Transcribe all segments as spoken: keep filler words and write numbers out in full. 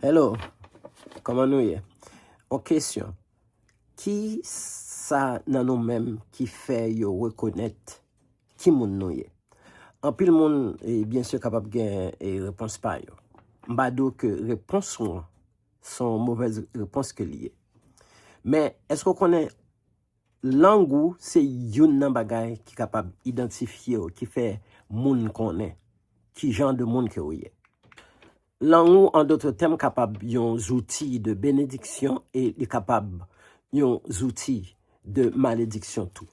Hello, kòman nou ye? On kesyon. Ki sa nan nou menm ki fè yo rekonèt ki moun nou ye? Anpil moun, e, byen si, kapab gen, e, repons pa yo. M pa di w ke repons ou an se yon movèz repons ke li ye. Men, èske w konnen lang ou se youn nan bagay ki kapab idantifye w, ki fè moun konnen ki jan de moun ke w ye? Lang ou, an dòt tèm, kapab yon zouti de benediksyon e li kapab yon zouti de malediksyon tou.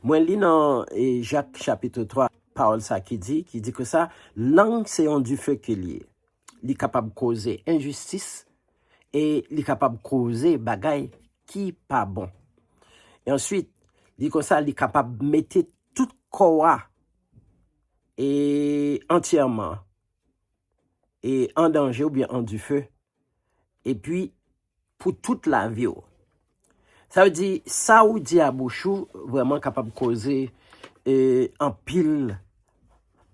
Mwen li nan, e, Jak chapit twa, pawòl sa ki di, ki di ke sa, lang se yon dife ke li ye. Li kapab koze enjistis e li kapab koze bagay ki pa bon. E answit, li konsa, li kapab mete tout kò a e antyèman e an danje oubyen an dife, epi pou tout lavi w. Sa vle di, sa ou di a bouch ou vrèman kapab koze, e, anpil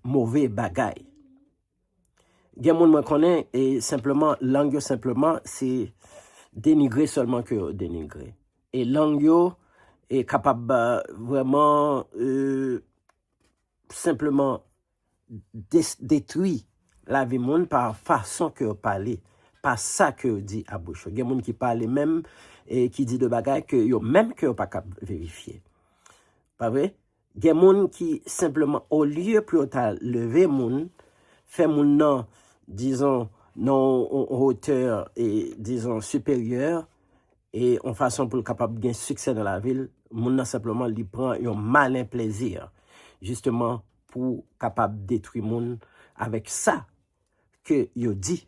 move bagay. Gen moun mwen konnen, e senpleman, lang yo senpleman, se denigre sèlman ke yo denigre. E lang yo, e kapab, e, vrèman, e, senpleman des-, detwi lavi moun pa fason ke yo pale, pa sa ke yo di a bouch yo. Gen moun ki pale menm, e ki di de bagay ke yo menm ke yo pa kab verifye. Pa vre? Gen moun ki senpleman, olye pou yo ta leve moun, fè moun nan, dizon, nan yon, yon wotè, e, dizon, siperyè, e yon fason pou l kapab gen siksè nan lavi l, moun nan senpleman li pran yon malen plezi, jisteman, pou kapab detwi moun avèk sa ke yo di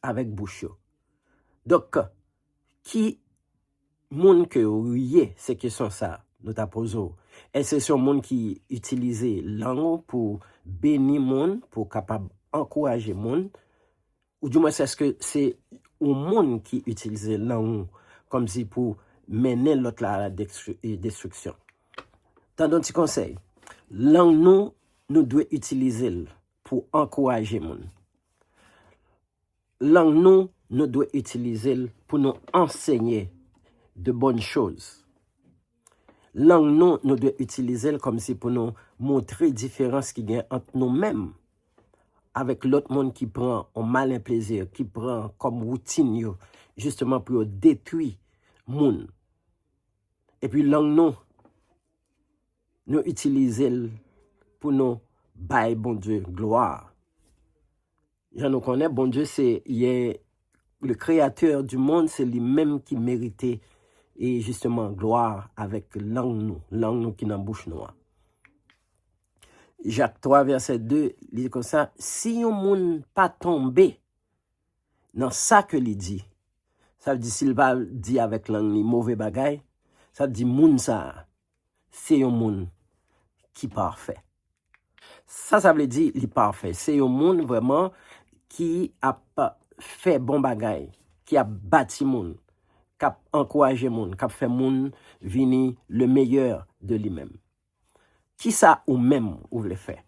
avèk bouch yo. Donk, ki moun ke w ye, se kesyon sa nou ta poze w. Èske se yon moun ki itilize lang ou pou beni moun, pou kapab ankouraje moun? Oudimwens, èske se yon moun ki itilize lang ou kòmsi pou mennen lòt la a la destri-, e, destriksyon? Tande yon ti konsèy. Lang nou, nou dwe itilize l pou ankouraje moun. Lang nou, nou dwe itilize l pou nou ansenye de bonn choz. Lang nou, nou dwe itilize l kòmsi pou nou montre diferans ki gen ant nou menm avèk lòt moun ki pran yon malen plezi, ki pran kòm woutin yo, jisteman pou yo detwi moun. Epi lang nou, nou itilize l pou nou bay Bondye glwa. Jan nou konnen, Bondye se, il est le créateur du monde, se li menm ki merite, e jisteman, glwa avèk lang nou, lang nou ki nan bouch nou an. Jak twa, vèsè de, li di konsa, si yon moun pa tonbe nan sa ke li di, sa vle di, si l pa di avèk lang li move bagay, sa vle di moun sa a, se yon moun ki pafè. Sa, sa vle di li pafè. Se yon moun vrèman ki ap fè bon bagay, ki ap bati moun, k ap ankouraje moun, k ap fè moun vini le meilleur de li menm. Kisa ou menm ou vle fè?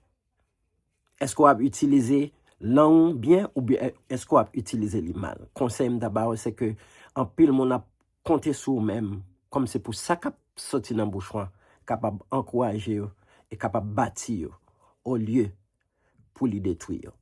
Èske w ap itilize lang ou byen oubyen èske w ap itilize li mal? Konsèy m ta ba w, se ke anpil moun ap konte sou ou menm, kòm se pou sa k ap soti nan bouch ou an kapab ankouraje yo e kapab bati yo, olye pou li detwi yo.